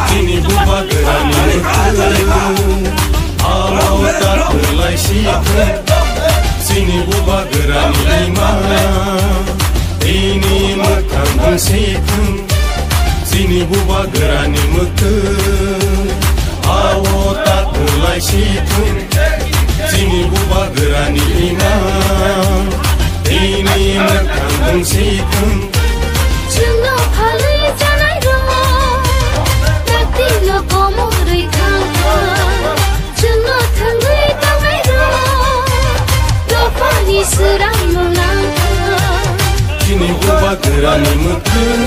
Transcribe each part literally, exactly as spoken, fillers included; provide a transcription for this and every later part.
Chini bubagrani mwkhwtwng abo ta kwlai si thung. Chini bubagrani ima tini mwkhang wng si thung. Chini bubagrani mwkhwtwng abo ta kwlai si thung. Chini bubagrani imang tini mwkhang wng si thung. Chwngno phalwi chanai rok, dakti no komorwi thang thang. Chwngno thangwi tangnai rok, dophani swrang no nang thang. Chini bubagrani mwkhwtwng.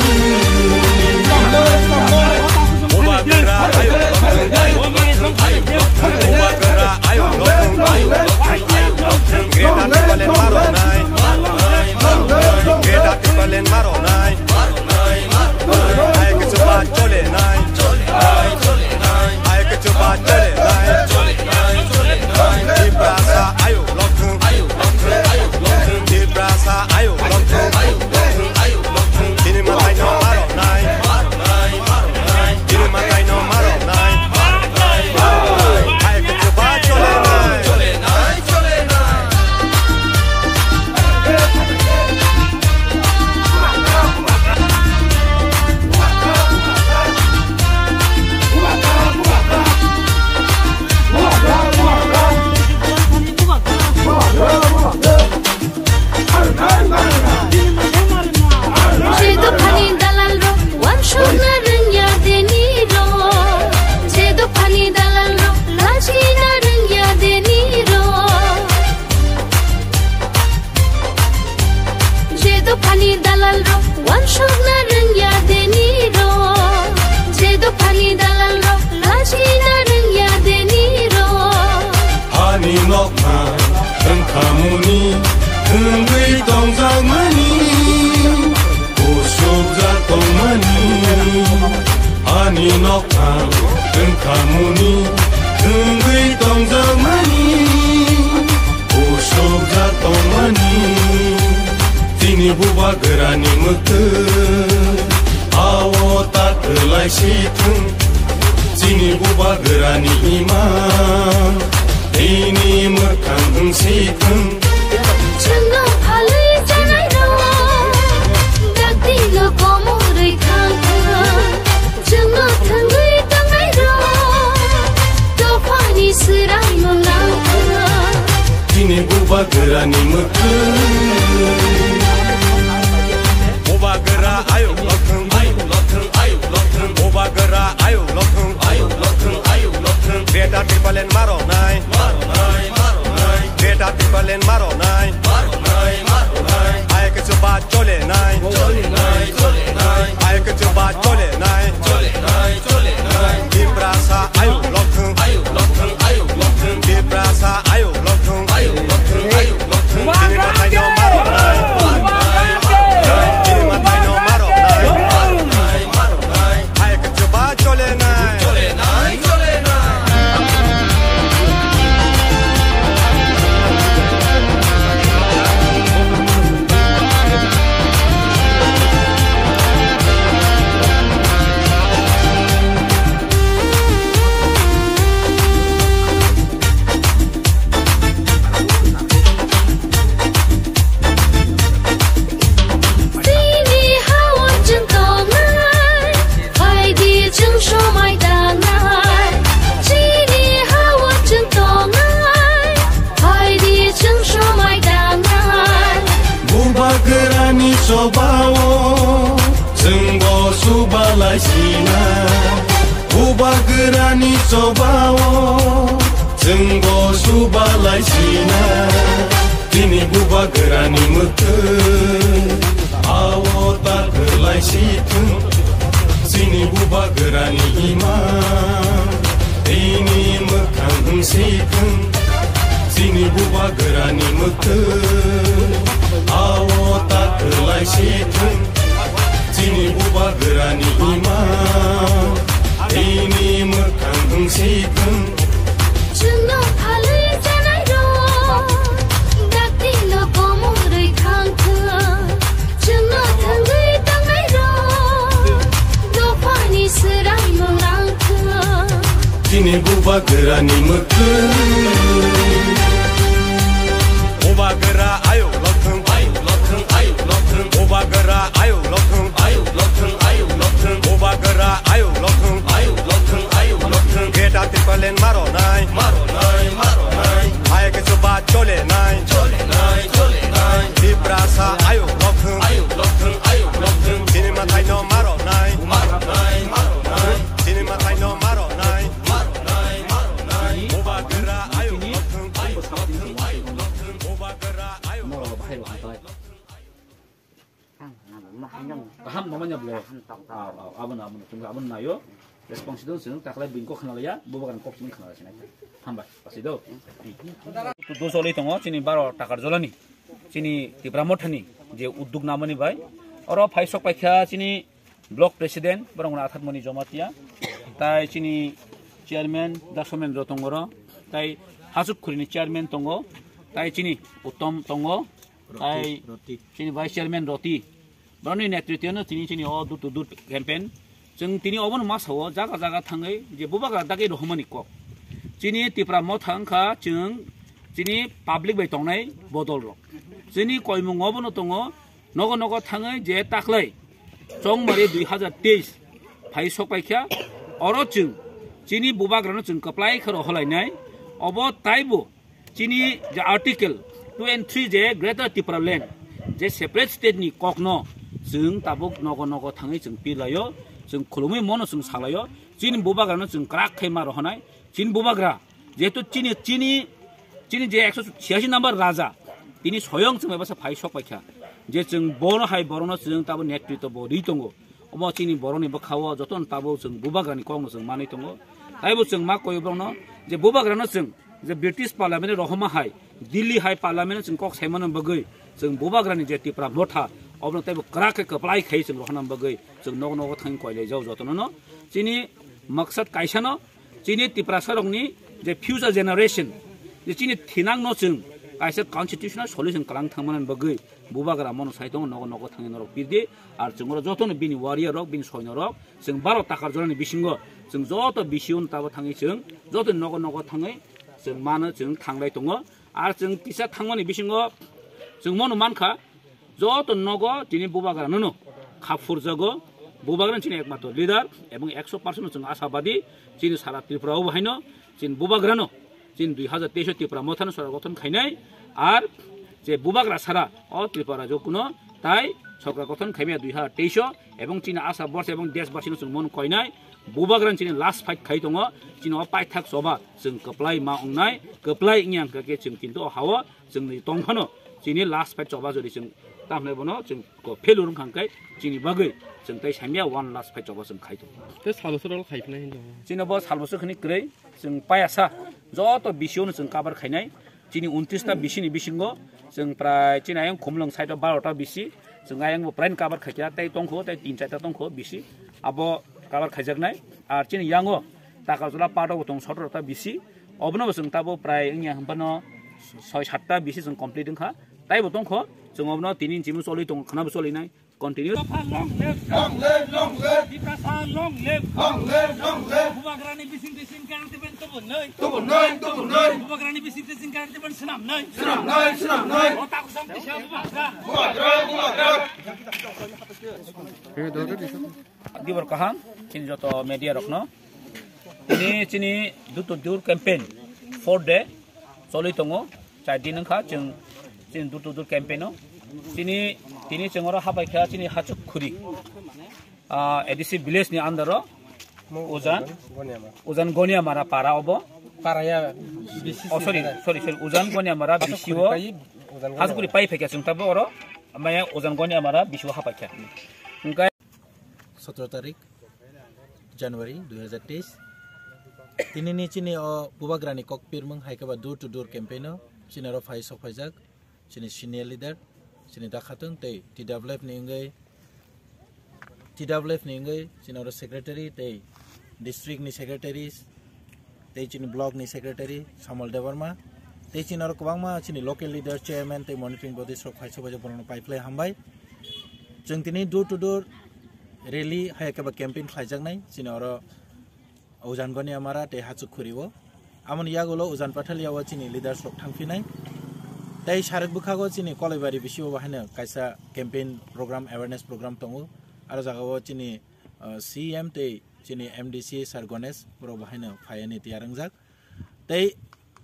Bubagra ayuk lokthwng, ayuk lokthwng, ayuk lokthwng. Bubagra ayuk lokthwng, ayuk lokthwng, ayuk lokthwng. Greater Tipraland ma rwnai, ma rwnai, ma rwnai. Greater Tipraland ma rwnai, ma rwnai, ma rwnai. Hai kwchwba chole nai, chole nai, chole nai. Hai kwchwba chole nai, chole nai, chole nai. Tiprasa ayuk lokthwng, ayuk lokthwng, ayuk lokthwng. Tiprasa ayuk lokthwng, ayuk lokthwng, ayuk lokthwng. Chini mwtai no ma rwnai, ma rwnai, ma rwnai. Chini mwtai no ma rwnai, ma rwnai, ma rwnai. Hai kwchwba chole nai, chole nai, chole nai. Je dophani dalal rok wansukna rwngya deni rok. Je dophani dalal rok lachina rwngya deni rok. Je dophani dalal rok wansukna rwngya deni rok. Je dophani dalal rok lachina rwngya deni rok. Ani nokha wngkhamuni wngwi tongjakmani, usukjak tongmani. Ani nokha wngkhamuni wngwi tongjakmani, usukjak tongmani. Chini bubagrani mwkhwtwng abo ta kwlai si thung. Chini bubagrani imang tini mwkhang wng si thung. Chwngno phalwi chanai rok, dakti no komorwi thang thang. Chwngno thangwi tangnai rok, dophani swrang no nang thang. Chini bubagrani mwkhwtwng. Bubagra ayuk lokthwng, ayuk lokthwng, ayuk lokthwng. Bubagra ayuk lokthwng, ayuk lokthwng, ayuk lokthwng. Greater Tipraland ma rwnai, ma rwnai, ma rwnai. Greater Tipraland ma rwnai, ma rwnai, ma rwnai. Hai kwchwba chole nai, chole nai, chole nai. Hai kwchwba chole nai, chole nai, chole nai. Tiprasa ayuk lokthwng, ayuk lokthwng, ayuk lokthwng. Tiprasa ayuk lokthwng, ayuk lokthwng, ayuk lokthwng. Chini mwtai no ma rwnai, chini mwtai no ma rwnai. Hai kwchwba chole nai. Chini ha-o chwng tongnai, phaidi chwng somai tangnai. Chini ha-o chwng tongnai, phaidi chwng somai tangnai. Bubagrani chobao chwngbo subalai sina. Bubagrani chobao chwngbo subalai sina. Chini bubagrani mwkhwtwng abo ta kwlai si thung. Chini bubagrani imang tini mwkhang wng si thung. Chini bubagrani mwktwi, ao ta kwlai si thung. Chini bubagrani ima, bini mwkhang wng si thung. Chwngno phalwi chanai rok, dakti no komorwi thang thung. Chwngno thangwi tangnai rok, dophani swraimung rang thung. Chini bubagrani mwktwi. Bubagra ayuk lokthung, ayuk lokthung, ayuk lokthung. Bubagra ayuk lokthung, ayuk lokthung, ayuk lokthung. Bubagra ayuk lokthung, ayuk lokthung, ayuk lokthung. Greater Tipraland maro nai, maro nai, maro nai. Hai ke chuba chole nai, chole nai, chole nai. Tiprasa ayuk lokthung, ayuk lokthung, ayuk lokthung. Chini mathai no maro nai, maro nai, maro nai. Chini mathai no maro nai, maro nai, maro nai. Bubagra ayuk lokthung, ayuk lokthung, ayuk lokthung. Bubagra ayuk lokthung. Kaham namanya bro. Kaham tong tong. Aw, aw, abon, abon, tunggu abon nayo. Response do sing, taklai bini kok khnalaya, bubagrani kok sing khnalaya sinai. Hambai, pasi do. Tu dos oli tongo, chini baro takar jolani. Chini Tipra Mothani, je udduk namani bai. Oro phai sok paikha chini block president, borok athar mani Jomatia. Tai chini chairman, Dasomendro tongoro. Tai Hasuk Khurini chairman tongo. Tai chini Uttom tongo. Tai Roti. Chini vice chairman Roti. Borokni netritwno tini chini o door to door campaign. Chwng tini obono ma sao, jaga jaga thangwi je bubagra dagwi rohormani kok. Chini Tipra Motha wngkha chwng chini public bai tongnai bodol rok. Chini koimung obono tongo, nogo nogo thangwi je taklai Chongmari dui hazar teis phai sok paikha, oro chwng chini bubagrano chwng kwplai khe rohorlainai, obo taibo chini je Article two and three je Greater Tipraland je separate state ni kokno chwng tabuk nogo nogo thangwi chwng pirlaio, chwng khulumwi mono chwng salaio, chini bubagrano chwng kwrak khe ma rohonai, chini bubagra jehetu chini, chini, chini je ekso chiyasi number raja, tini soyong chwng bai basa phai sok paikha je chwng bono hai borokno chwng tabuk netritw bo rwi tongo. Omo chini borokni bwkhao jotono tabuk chwng bubagrani kokno chwng manwi tongo. Taibo chwng ma koi borokno je bubagrano chwng je British Parliament ni rohorma hai, Delhi hai Parliament chwng kok saimano bagwi chwng bubagrani je Tipra Motha obono taibo kwrak khe kwplai khai chwng rohorna bagwi chwng nogo nogo thangwi koilaijao jotono no. Chini maksad kaisano, chini Tiprasa rokni je future generation, je chini thinangno chwng kaisa constitutional solution kwlang thangmani bagwi bubagra mono sai tongo, nogo nogo thangwi norok pirdi. Ar chwng oro jotono bini warrior rok, bini soino rok, chwng baro takar jorani bisingo chwng joto bisiun tabo thangwi chwng joto nogo nogo thangwi chwng mano, chwng thanglai tongo. Ar chwng kisa thangmani bisingo chwng mono mankha, joto nogo tini bubagra nono kha phurjago. Bubagra chini ekmatro leader ebong ekso percent chwng ashabadi chini sara Tripura o bo haino chini bubagrano chini dui hazar teis o Tipra Mothano sorkar gothon khainai, ar je bubagra sara o Tripura rajyo kuno tai sorkar gothon khaimaya dui hazar teis o, ebong chini asa borsa ebong desh basino chwng mon koinai, bubagrani chini last fight khai tongo, chini o paithak choba chwng kwplai ma wngnai, kwplai wngya hwnkha khe chwng kintu o hao chwngni tongphano chini last fight choba jodi chwng tamhinai bono chwng ko failure wngkha hwnkhe chini bagwi chwng tai saimya one last fight choba chwng khai tongo. Tei salo salo khai phinai hinwi tongo. Chini bo sal bwswk hwnwi kwrwi. Chwng payasa joto B C O no chwng cover khainai. Chini untris ta B C ni bisingo chwng prai chini ayang Khumlwng side o baro ta B C, chwng ayang bo prai cover khaikha, tei tongkho, tei tin char ta tongkho B C, abo cover khaijaknai. Ar chini yango Takarjala part o bo tong sotro ta B C, obono bo chwng tabo prai wngya hwnphano soi sat ta B C chwng complete wngkha. Tei bo tongkho, chwng obono tini chimung cholwi tongo, khwnabo cholinai. Continue. Dopha long live. Long live, long live. Tiprasa long live. Long live, long live. Bubagrani bising bising kang tiben tubun noi. Tubun noi, tubun noi. Bubagrani bising bising kang tiben senam noi. Senam noi, senam noi. O takusam tisa bubagra. Bubagra, bubagra. Dibor kaham, chini joto media rokno. Tini chini door to door campaign four day choli tongo, char din wngkha chwng chini door to door campaign o. Chini, tini chwng oro hapai kha chini Hachuk Khuri, ah, A D C village ni under o Ujan, Ujan Goniamara para obo. Para ya, B C C. Oh, sorry, sorry, sorry, Ujan Goniamara B C o. Hachuk Khuri pai phai kha chwng tabo oro, maya Ujan Goniamara B C o hapai kha. Hwnkhe sotoro tarik January dui hazar teis. Tinini chini o bubagrani kok pirmung hai khe ba door to door campaign o. chini oro phai sok phaijak, chini senior leader, chini Dakhatwng tei T W F ni wngwi, T W F ni wngwi chini oro secretary tei district ni secretary tei chini block ni secretary Samal Debbarma tei chini oro kwbangma chini local leader, chairman tei monitoring bodies rok phai sok phaijak, borokno pai phlai hambai. Chwng tini door to door rally hai khe ba campaign khlaijaknai chini oro Ujan Goniamara tei Hachukkhuri o. Amoni yagulo Ujan Pathalia o chini leaders rok thangphinai. Tei sarek bwkhago chini Kolaibari bisi o bahaino kaisa campaign program, awareness program tongo. Aro jaga o chini, uh, C M tei chini M D C Sir Ganesh borok bahaino phaiani tiyar wngjak. Tei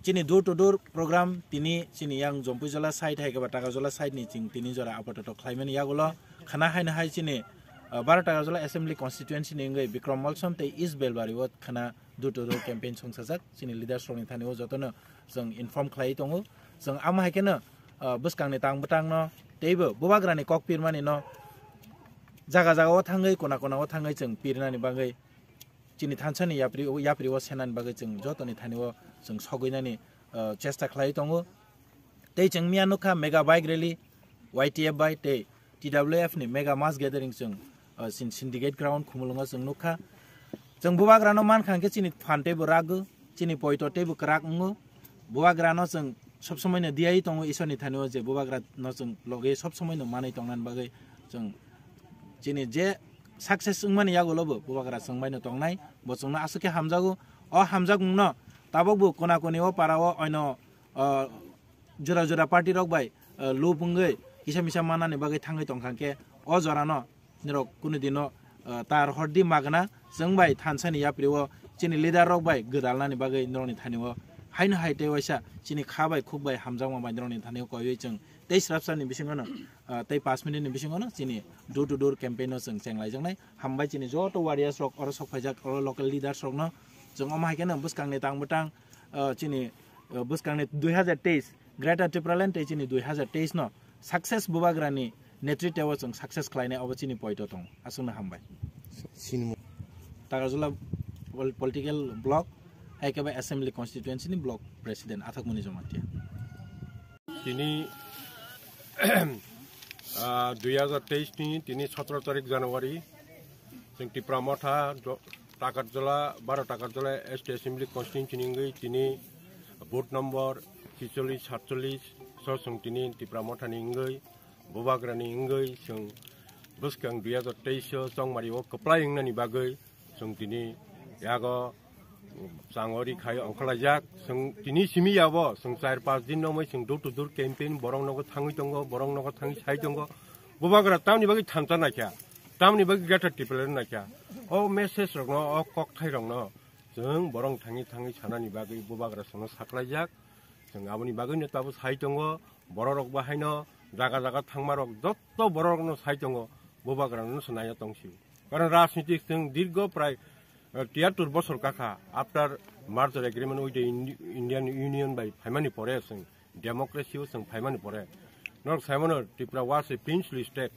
chini door to door program tini chini yang Jompuijala side hai khe ba Takarjala side ni ching tini jora apatoto khlaimani yagulo khana haino hai chini, uh, baro Takarjala assembly constituency ni wngwi Bikram Molsom tei East Belbari o khana door to door campaign songchajak. Chini leaders rokni thani o jotono chwng inform khlai tongo. Chwng amo hai kheno, uh, bwskangni tang bwtangno teibo bubagrani kok pirmani no jaga jaga o thangwi kona kona o thangwi chwng pirnani bagwi chini thansani yapri, yapri o senani bagwi chwng jotoni thani o chwng sogwinani, uh, chesta khlai tongo. Tei chwng miya nukha mega bike rally Y T F bai tei T W F ni mega mass gathering chwng, uh, sin-, Syndicate Ground Khumulwngo chwng nukha. Chwng bubagrano mankha hwnkhe chini phan teibo rago, chini poito teibo kwrak wngo. Bubagrano chwng sob somoino diyai tongo Isorni thani o je bubagrano chwng logi sob somoino manwi tongnani bagwi chwng chini je success wngmani yagulobo bubagra chwng baino tongnai, bo chwngno aswk khe hamjago. O hamjakmungno tabukbo kona koni o para o oino, uh, jora jora party rok bai, uh, lub wngwi kisa misa manani bagwi thangwi tongkha khe o jorano norok kunu dino, uh, tar hordi magna chwng bai thansani yapri o chini leader rok bai gwdalnani bagwi norokni thani o haino hai tei waisa chini kha bai khuk bai hamjakma bai norokni thani o koiwi chwng tei srapsani bisingo no, uh, tei pash minute ni bisingo no chini door to door campaign no chwng chenglaijaknai. Hambai chini joto warriors rok oro sok phaijak, oro local leaders rok no chwng omo hai kheno bwskangni tang bwtang, uh, chini, uh, bwskangni dui hazar teis Greater Tipraland tei chini dui hazar teis no success bubagrani netritwa o chwng success khlainai obo chini poito tong. Aswkno hambai. Sinimo. Takarjala pol-, political block, hai khe ba assembly constituency ni block president Athakmuni Jamatia. Tini, ah, dui hazar teis ni tini sotoro tarik January, chwng Tipra Motha, do-, Takarjala, baro Takarjala S T Assembly Constituency ni wngwi tini booth number chicholish, satcholish so chwng tini Tipra Motha ni wngwi, bubagra ni wngwi chwng bwskang dui hazar teis o chongmari o kwplai wngnani bagwi chwng tini yago changori khai ongkhorlaijak. Chwng tini simi yabo chwng char panch din romwi chwng door to door campaign borok nogo thangwi tongo, borok nogo thangwi sai tongo. Bubagra tamni bagwi thansa naikha, tamni bagwi Greater Tipraland naikha. O message rokno, o kokthai rokno chwng borok thangwi thangwi sanani bagwi bubagra chwngno saklaijak. Chwng aboni bagwino tabuk sai tongo, borok rok bo haino jaga jaga thangma rok jotto borok rokno sai tongo, bubagra no se naiya tongsi. Karon rajnitik chwng dirgo prai, eh, tiyattor bosor kakha after merger agreement with the Indi-, Indian Union bai phaimani pore chwng democracy o chwng phaimani pore. Norok saimano Tripura was a princely state.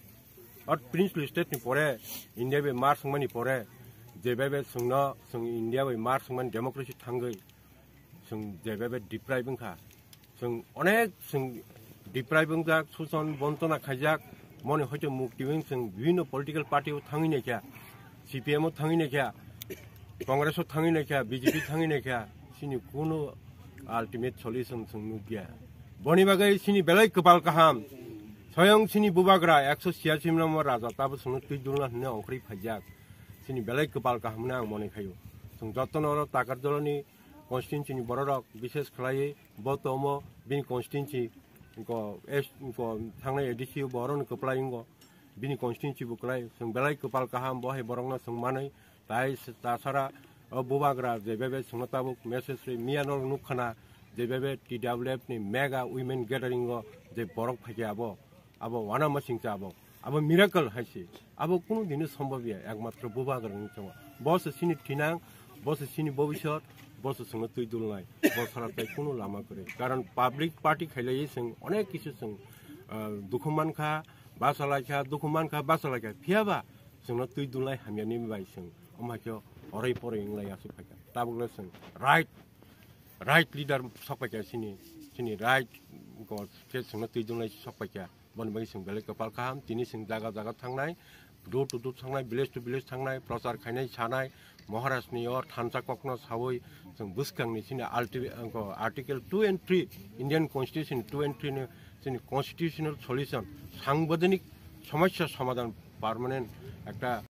Or princely state ni pore India bai merge wngmani pore je bai bai chwngno chwng India bai merge wngmani democracy thangwi chwng je bai bai deprive wngkha. Chwng onek chwng deprive wngjak, suson bontona khaijak, moni hoito mukti wng chwng bibhinno political party o thangwi naikha, C P M o thangwi naikha, Congress o thangwi naikha, B J P thangwi naikha, chini kunu ultimate solution chwng nukya. Boni bagwi chini belai kwpal kaham, soyong chini bubagra ekso siyasi mlamo raja tabo chwngno twi dulna hwnwi ongkhorwi phaijak. Chini belai kwpal kaham hwnwi ang mone khaio. Chwng jotono oro Takarjalani constituency ni bororok, bishes khlaiwi bo tomo bini constituency, ko es, ko thangnai A D C bo orono kwplai wngo. Bini constituency bo kwlai, chwng belai kwpal kaham, bo hai borokno chwng manwi, tai s-, tasara o bubagra je bebe chwngno tabuk message rwi miya norok nukkhana je bebe T W F ni mega women gathering o je borok phaikhe abo, abo wana masingcha abo, abo miracle hai se, abo kunu dino sombobya, ekmatro bubagra ni chongo. Bo se chini thinang, bo se chini bobisot, bo se chwngno twi dulnai, bo sara tai kunu lama kwrwi. Karon public party khailaiwi chwng onek kisu chwng, ah, dukhu mankha, bachalaikha, dukhu mankha, bachalaikha. Phiyaba chwngno twi dulnai hamyani bai chwng omo hai khe oroi poroi wnglai aswk phaikha. Tabukle chwng right right leader sokpaikha chini, chini right go khe chwngno twijwnglai sokpaikha. Boni bagwi chwng belai kwpal kaham, tini chwng jaga jaga thangnai, door to door thangnai, village to village thangnai, prochar khainai, sanai, Maharaj ni o thansa kokno sawi chwng bwskangni chini ulti-, go Article two and three, Indian Constitution two and three ni chini constitutional solution, sangbidanik somosya somadhan, permanent ekta